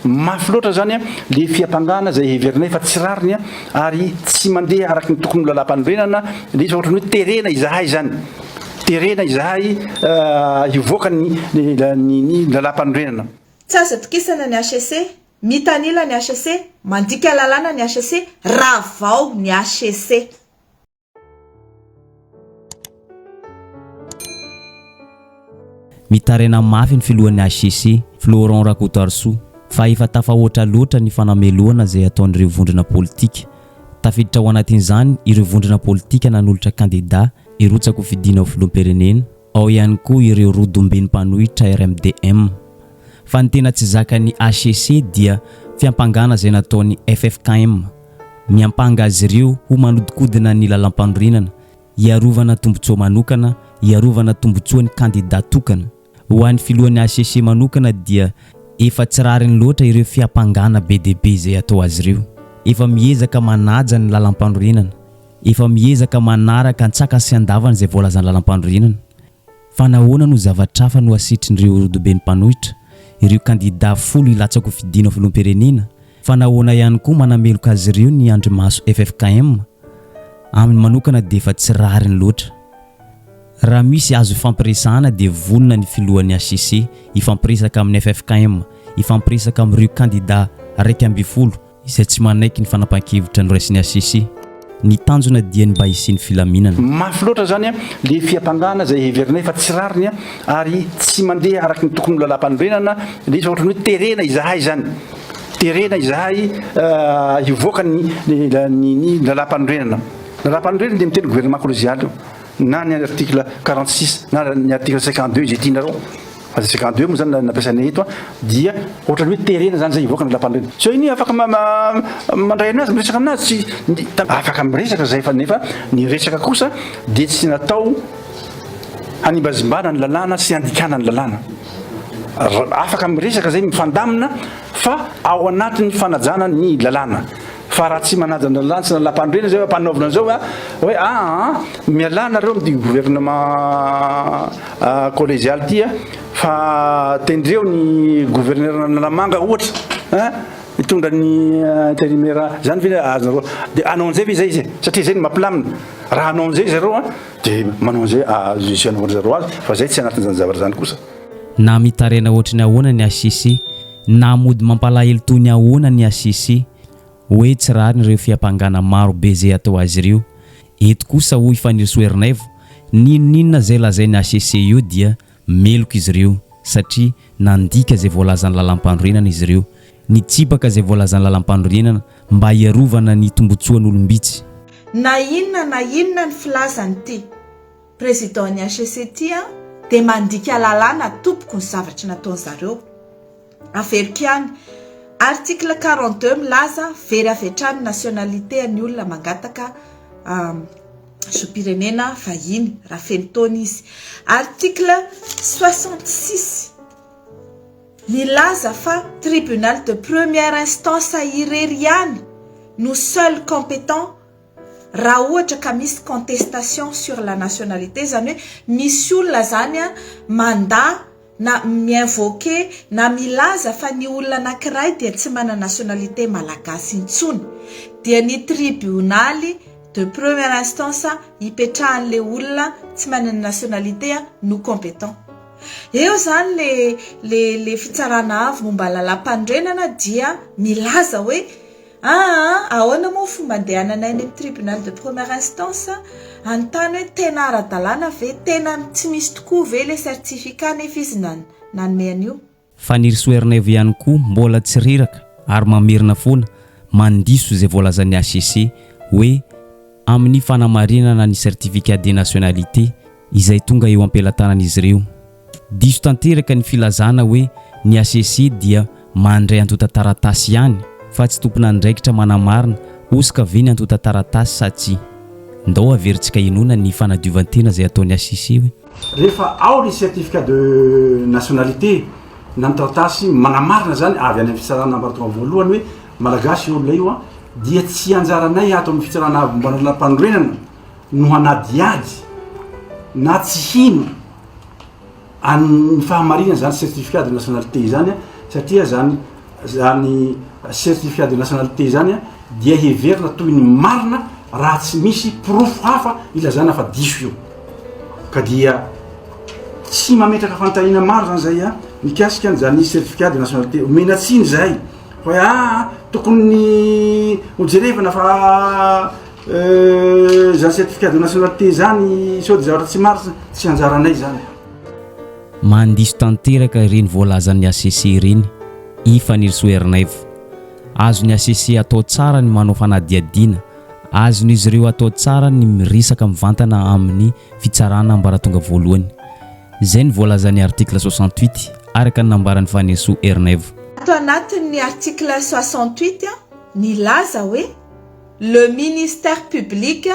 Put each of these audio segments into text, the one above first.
Mafy loatra izany le fiampangana izay heverinay fa tsy rariny ary tsy mandeha araky ny tokony ho lalàmpanorenana le izy fa ohatran'ny hoe terena izahay izany, terena izahay hivoaka ny ny lalàmpanorenana. Tsy azo atokisana ny hcc, mitanila ny hcc, mandika lalàna ny hcc, ravao ny hcc. Mitaraina mafy ny filohan'ny hcc, Florent Rakotoarisoa, fa efa tafahoatra loatra ny fanamelohana izay ataon'ireo vondrona politika. Tafiditra ao anatin'izany ireo vondrona politika nanolotra kandida hirotsaka ho fidiana ho filoham-pirenena, ao ihany koa ireo rodomben'ny mpanohitra RMDM. Fa ny tena tsy zakan'ny hcc dia fiampangana izay nataon'ny ffkm. Miampanga azy ireo ho manodinkodina ny lalàmpanorenana, hiarovana tombontsoa manokana, hiarovana tombotsoan'ny kandida tokana. Ho an'ny filohan'ny hcc manokana dia efa tsy rariny loatra ireo fiampangana be dia be izay atao azy ireo. Efa miezaka manaja ny lalàmpanorenana, efa miezaka manaraka antsakany sy andavany izay voalazan'ny lalàmpanorenana. Fa nahoana no zavatra hafa no asetrin'ireo rodoben'ny mpanohitra, ireo kandida folo hilatsa-kofidina ho filoham-pirenena? Fa nahoana ihany koa manameloka azy ireo ny andrimaso ffkm? Aminy manokana dia efa tsy rariny loatra. Raha misy azo ifampiresahana dia vonona ny filohan'ny hcc hifampiresaka amin'ny ffkm, hifampiresaka amin'ireo kandida 11, Izay tsy manaiky ny fanapahan-kevitra noraisin'ny hcc. Ny tanjona dia ny mba hisian'ny filaminana. Mafy loatra izany le fiampangana izay heverinay fa tsy rariny ary tsy mandeha araky ny tokony ho lalàmpanorenana le izy fa ohatran'ny hoe terena izahay izany, terena izahay hivoaka ny ny lalàmpanorenana. Lalàmpanorenana dia miteny gouvernement collégial io na ny article 46 na ny article 52 izay tianareo. Fa zay 52 moa zany nampiasaina eto dia ohatran'ny hoe terena zany zay hivoaka ny lampanorenana. Sao iny afaka mandray anazy miresaka aminazy tsy afaka miresaka zay fa nefa ny resaka kosa dia tsy natao hanimbazimbana ny lalàna sy handikana ny lalàna. Afaka miresaka zay mifandamina fa ao anatin'ny fanajana ny lalàna. Fa raha tsy manaja ny lalàna sy ny lalàmpanorenana zay ampanaovina an'izao a, hoe aa mialà nareo amin'ity gouvernement collégial ity a, fa tendreo ny gouverneur an'Analamanga ohatra a, hitondra ny intérimaire, zany ve azonareo, de hanao an'izay ve zay izy e, satria zay no mampilamina, raha hanao an'izay zareo a, de manao an'izay izay anaovandry zareo azy, fa zay tsy anatin'izany zavatra zany kosa. Na mitaraina ohatry ny ahoana ny hcc, na mody mampalahelo toy ny ahoana ny hcc, hoe tsy rariny ireo fiampangana maro be izay atao azy ireo. Eto kosa hoy Fanirisoa Ernaivo, n'inon'inona izay lazain'ny hcc eo dia meloka izy ireo satria nandika izay voalazan'ny lalàmpanorenana izy ireo, nitsipaka izay voalazan'ny lalàmpanorenana mba hiarovana ny tombotsoan'olom-bitsy. Na inona na inona ny filazan'ity Président ny hcc ity dia mandika lalàna tompoko ny zavatra nataon'zareo. Averiko ihany, article 42 milaza very avy hatrany nationalité ny olona mangataka zom-pirenena vahiny raha feno taona izy. Article 66 milaza fa tribunal de première instance irery ihany no seul compétent raha ohatra ka misy contestation sur la nationalité, izany hoe misy olona izany mandà na mi-invoquer na milaza fa ny olona anankiray dia tsy manana nationalité malagasy intsony, dia ny tribonaly de première instance ipetrahan'ilay olona tsy manana nationalité no compétent. Eo izany le le le fitsarana avo momba ny lalàmpanorenana dia milaza hoe Aa ahoana moa ny fomba andehananay any amin'ny tribunal de première instance hanontany hoe tena ara-dalàna ve, tena tsy misy tokoa ve ilay certificat nefa izy nanome an'io? Fanirisoa Ernaivo ihany koa mbola tsy reraka ary mamerina foana mandiso izay voalazan'ny hcc hoe amin'ny fanamarinana ny certificat de nationalité izay tonga eo am-pelatanan'izy ireo. Diso tanteraka ny filazana hoe ny hcc dia mandray antontan-taratasy ihany fa tsy tompon'andraikitra manamarina hosoka ve ny antontan-taratasy sa tsia. Ndao averintsika henoina ny fanadiovan-tena izay ataon'ny hcc hoe. Rehefa ao ny certificat de nationalité na ny taratasy manamarina izany avy any amin'ny fitsarana ambaratonga voalohany hoe Malagasy io olona io dia tsy anjaranay ato amin'ny fitsarana avo momba ny lalàmpanorenana no hanadihady na tsy hino an'ny fahamarinana izany certificat de nationalité izany satria izany. Izany certificat de nationalité izany dia heverina toy ny marina raha tsy misy porofo hafa ilazana fa diso io. Ka dia tsy mametraka fanontaniana maro izany izay a, mikasika an'izany certificat de nationalité. Omena tsiny izahay fa hoe aa tokony hojerevana fa izany certificat de nationalité izany sao dia zavatra tsy marina, tsy anjaranay izany. Mandiso tanteraka ireny voalazan'ny hcc ireny i Fanirisoa Ernaivo. Azon'ny hcc atao tsara ny manao fanadihadiana, azon'izy ireo atao tsara ny miresaka mivantana amin'ny fitsarana ambaratonga voalohany. Izay no voalazan'ny article 68, araka ny nambaran'i Fanirisoa Ernaivo. Ato anatin'ny article 68 nilaza hoe le ministère public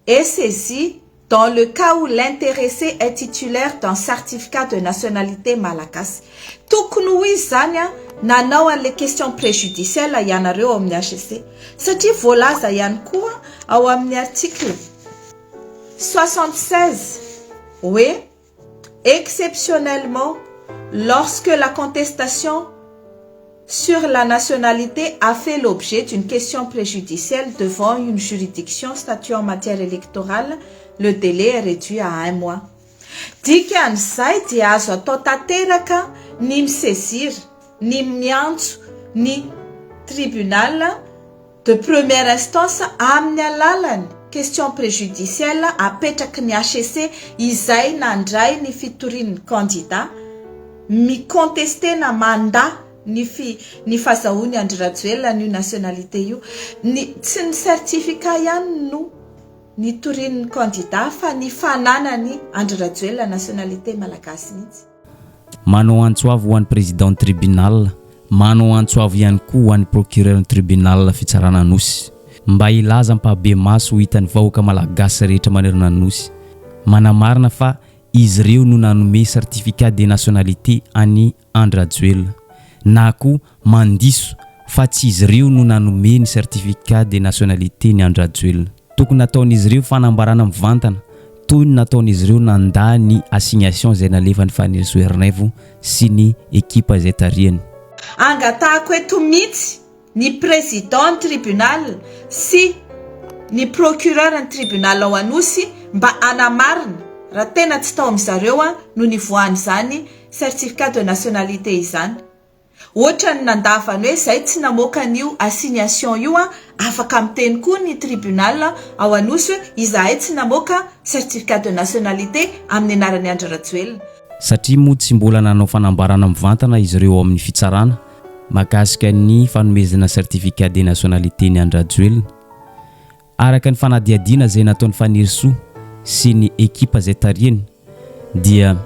est saisi dans le cas où l'intéressé est titulaire d'un certificat de nationalité malagasy. Tokony ho izy izany nanao an'ilay question préjudicielle ianareo ao amin'ny HCC. Satria voalaza ihany koa ao amin'ny article 76 hoe Exceptionnellement, lorsque la contestation sur la nationalité a fait l'objet d'une question préjudicielle devant une juridiction statuant en matière électorale, le délai est réduit à un mois. Dikan'izay dia azo atao tanteraka ny mi-saisir, ny miantso ny tribunal de première instance amin'ny alalan'ny question préjudicielle apetraky ny hcc izay nandray ny fitorian'ny kandida mi-contester na mandà ny fi ny fazahoan'i Andry Rajoelina an'io nationalité io. Ny tsy ny certificat ihany no nitorian'ny kandida fa ny fananan'i Andry Rajoelina nationalité malagasy mihitsy. Manao antso avo ho an'ny Président tribunal, manao antso avo ihany koa ho an'ny Procureur ny tribunal fitsarana Anosy, mba hilaza ampahibemaso ho hitan'ny vahoaka malagasy rehetra manerana ny Nosy, manamarina fa izy ireo no nanome certificat de nationalité an'i Andry Rajoelina, na koa mandiso fa tsy izy ireo no nanome ny certificat de nationalité ny Andry Rajoelina. Tokony nataon'izy ireo fanambarana mivantana toy ny nataon'izy ireo nandà ny assignation izay nalefan'i Fanirisoa Ernaivo sy ny ekipa izay tarihany. Angatahako eto mihitsy ny président ny tribunal sy ny procureur ny tribunal ao Anosy mba hanamarina raha tena tsy tao amin'izareo no nivoahan'izany certificat de nationalité izany. Ohatran'ny nandavany hoe zay tsy namoaka an'io assignation io an, afaka miteny koa ny tribunal ao Anosy hoe izahay tsy namoaka certificat de nationalité amin'ny anaran'i Andry Rajoelina. Satria moa tsy mbola nanao fanambarana mivantana izy ireo ao amin'ny fitsarana mahakasika ny fanomezana certificat de nationalité ny Andry Rajoelina. Araka ny fanadihadiana izay nataon'i Fanirisoa sy ny ekipa izay tarihiny dia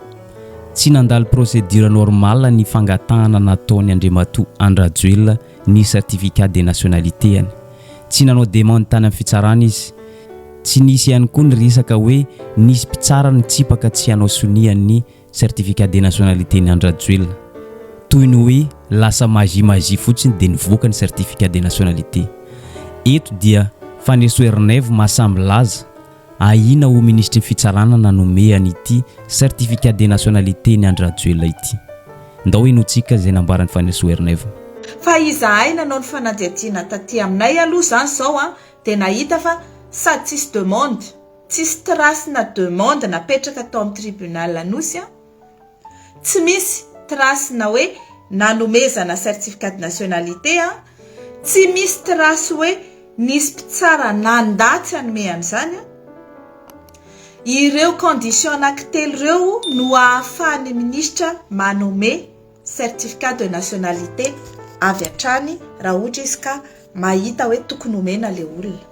tsy nandalo procédure normale ny fangatahana nataon'i Andriamatoa Andry Rajoelina ny certificat de nationalité-any. Tsy nanao demande tany amin'ny fitsarana izy. Tsy nisy ihany koa ny resaka hoe nisy mpitsara nitsipaka tsy hanao sonia ny Certificat de nationalité ny Andry Rajoelina. Toy ny hoe lasa magie magie fotsiny dia nivoaka ny certificat de nationalité. Eto dia Fanirisoa Ernaivo mahasahy milaza, ahiana ho minisitry ny fitsarana nanome an'ity certificat de nationalité ny Andry Rajoelina ity. Ndao henointsika izay nambaran'i Fanirisoa Ernaivo. Fa izahay nanao ny fanadihadiana taty aminay aloha izany izao dia nahita fa sady tsisy demande, Tsisy trace na demande napetraka tao amin'ny tribunal Anosy an! Tsy misy trace na hoe nanomezana certificat de nationalité an! Tsy misy trace hoe nisy mpitsara nandà tsy hanome an'izany an! Ireo conditions anankitelo ireo no ahafahan'ny minisitra manome certificat de nationalité avy hatrany raha ohatra izy ka mahita hoe tokony homena ilay olona.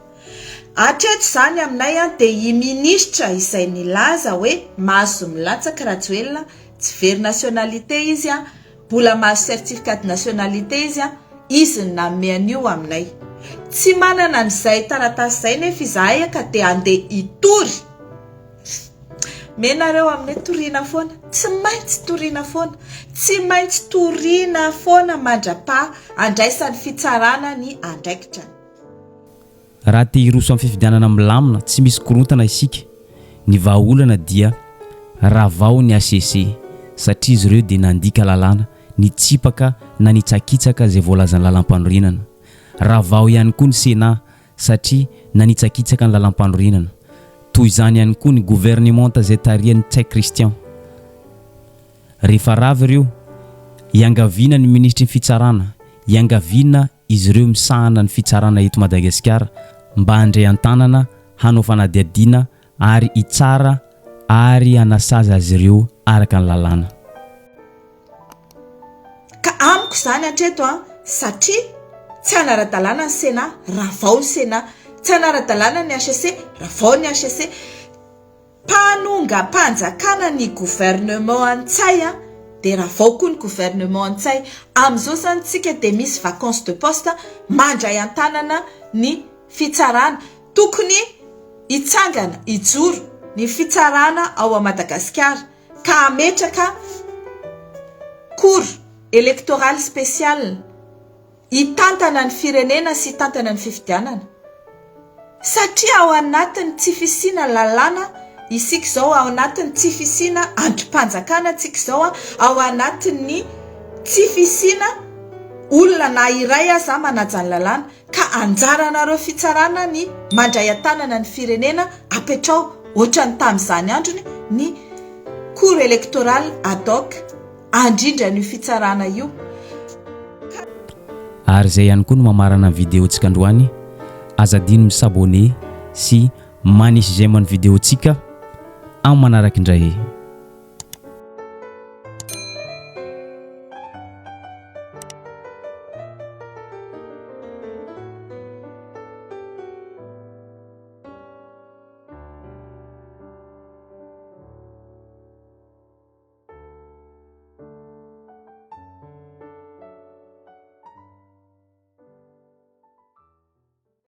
Hatreto izany aminay dia i minisitra izay nilaza hoe mahazo milatsaka Rajoelina, tsy very nationalité izy, mbola mahazo certificat de nationalité izy, izy no nanome an'io aminay. Tsy manana an'izay taratasy izay nefa izahay ka dia handeha hitory. Menareo aminay toriana foana, tsy maintsy toriana foana, tsy maintsy toriana foana mandra-paha andraisan'ny fitsarana ny andraikitrany. Raha te hiroso amin'ny fifidianana milamina tsy misy korontana isika, ny vahaolana dia ravao ny hcc satria izy ireo dia nandika lalàna. nitsipaka nanitsakitsaka izay voalazan'ny lalampanorenana. Ravao ihany koa ny Sénat satria nanitsakitsaka ny lalampanorenana. Toy izany ihany koa ny governemanta izay tarihan'i Ntsay Christian. Rehefa rava ireo, iangaviana ny minisitry ny fitsarana, iangaviana izy ireo misahana ny fitsarana eto Madagasikara mba handray an-tanana hanao fanadihadiana ary hitsara ary hanasazy azy ireo araka ny lalàna. Ka amiko izany hatreto an, satria tsy hanara-dalàna ny Sénat, ravao ny Sénat, tsy hanara-dalàna ny HCC, ravao ny HCC. Mpanongam-panjakana ny gouvernement Ntsay an, dia ravao koa ny gouvernement Ntsay. Amin'izao izany tsika dia misy vacance de poste mandray an-tanana ny fitsarana. Tokony hitsangana, hijoro ny fitsarana ao a Madagasikara ka hametraka cour électorale spéciale. Hitantana ny firenena sy hitantana ny fifidianana. Satria ao anatin'ny tsy fisiana lalàna isika izao, ao anatin'ny tsy fisiana andrim-panjakana tsika izao, ao anatin'ny tsy fisiana olona na iray aza manaja ny lalàna. Ka anjaranareo fitsarana ny mandray an-tanana ny firenena, apetraho ohatran'ny tamin'izany androny ny cour électorale ad hoc. Andrindra an'io fitsarana io ka. Ary izay ihany koa no mamarana ny vidéo-tsika androany, aza adino mi s'abonner sy manisy j'aime ny vidéo-tsika, amin'ny manaraka indray.